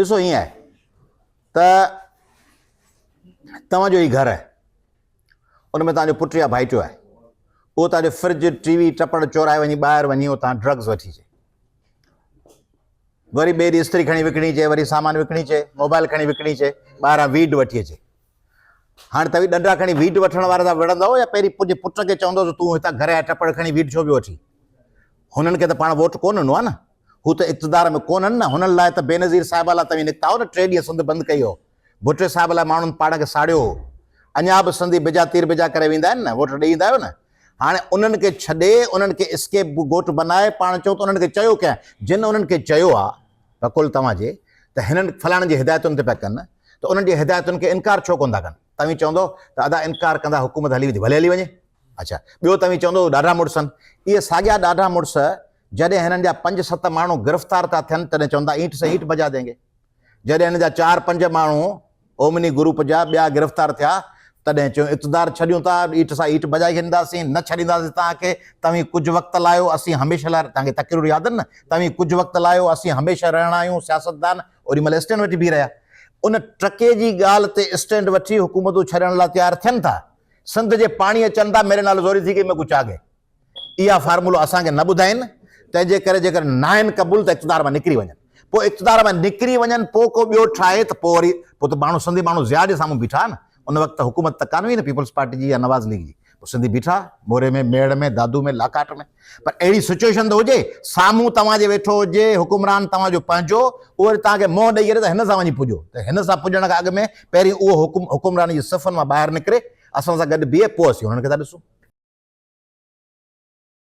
ڏسو ائين آهي ته توهان جو هي گهر آهي ان ۾ توهان جو پٽ يا ڀائٽيو آهي اهو توهان جو فرج ٽي وي ٽپڙ چورائي وڃي ٻاهر وڃي اتان ڊرگز وٺي اچي وري ٻئي ڏينهن استري کڻي وڪڻي اچي وري سامان وڪڻي اچي موبائل کڻي وڪڻي اچي ٻاهران ويڊ وٺي اچي هاڻي توهين ڏنڊا کڻي ويڊ وٺڻ وارا سان وڙهندؤ يا پهرين پنهنجي پٽ کي چوندؤ ته تون هتان گهر جا ٽپڙ کڻي ويڊ ڇو پيو وٺين؟ هنن کي ته پاڻ ووٽ ڪونه ڏنو آهي نه. هو ته اقتدار ۾ ڪونهن نه. هنن لاء ته بينظير صاحبه لاء توهين نڪتا هئو نه، ٽي ڏينهن سنڌ بند ڪئي هئو. ڀٽي صاحب لاء ماڻهن پاڻ کي ساڙيو هو. اڃا به سنڌي بجا تير بجا ڪري ويندا آهن نه، ووٽ ڏئي ايندا آهيو نه. هاڻي انهن کي ڇڏي، انهن کي اسڪيپ گوٽ بنائي پاڻ چئون ته انهن کي چيو ڪنهن؟ جن انهن کي چيو آهي، بقول توهان جي ته هنن فلاڻن جي هدايتن تي پيا ڪن ته انهن جي هدايتن کي انڪار ڇو ڪونه ٿا ڪن؟ توهين چوندو ته ادا انڪار ڪندا حڪومت هلي ويندي، ڀلي هلي وڃي. اڇا ٻيو توهين چوندو ڏاڍا مڙس آهن. اهي ساڳيا ڏاڍا مڙس جڏهن هنن جا پنج ست ماڻهو گرفتار ٿا ٿين تڏهن چون ٿا اينٽ سي اينٽ بجا دينگي. جڏهن هن جا چار پنج ماڻهو اومني گروپ جا ٻيا گرفتار ٿيا تڏهن چيو اقتدار ڇڏيون ٿا، ايٽ سان ايٽ بجائي ڇڏينداسين، نه ڇڏينداسين توهان کي، توهين ڪجهه وقت لايو اسين هميشه لاء، توهان کي تقريرون ياد آهن نه، توهين ڪجهه وقت لايو اسين هميشه رهڻا آهيون، سياستدان اوڏي مهل اسٽينڊ وٺي بيهي رهيا. ان ٽڪي جي ڳالهه تي اسٽينڊ وٺي حڪومتون ڇڏڻ لاء تيار ٿين ٿا. سنڌ جي پاڻي اچن ٿا، ميري نال زوري ٿي گئي مين ڪجهه آگي. اها فارمولو اسان کي نه ٻڌائين، تنهن جي ڪري جيڪڏهن ناهن قبول ته اقتدار مان نڪري وڃن. پوء اقتدار مان نڪري وڃن پوء ڪو ٻيو ٺاهي ته پوء وري پوء ته ماڻهو سنڌي ماڻهو ضياء جي سامهون بيٺا نه، ان وقت ته حڪومت ته ڪانه هئي نه پيپلز پارٽي جي يا نواز ليگ جي، پوء سنڌي بيٺا موري ۾ ميهڙ ۾ دادو ۾ لاکاٽ ۾، پر اهڙي سچوئيشن ته هجي سامهون توهان جي ويٺو هجي حڪمران توهان جو پنهنجو اهو وري توهان کي منهن ڏئي ڪري ته هن سان وڃي پڄو ته هن سان پڄڻ کان اڳ ۾ پهرين اهو حڪم حڪمراني جي صفن مان ٻاهر نڪري اسان سان گڏ بيهي پوء اسين هنن کي ٿا ڏسون.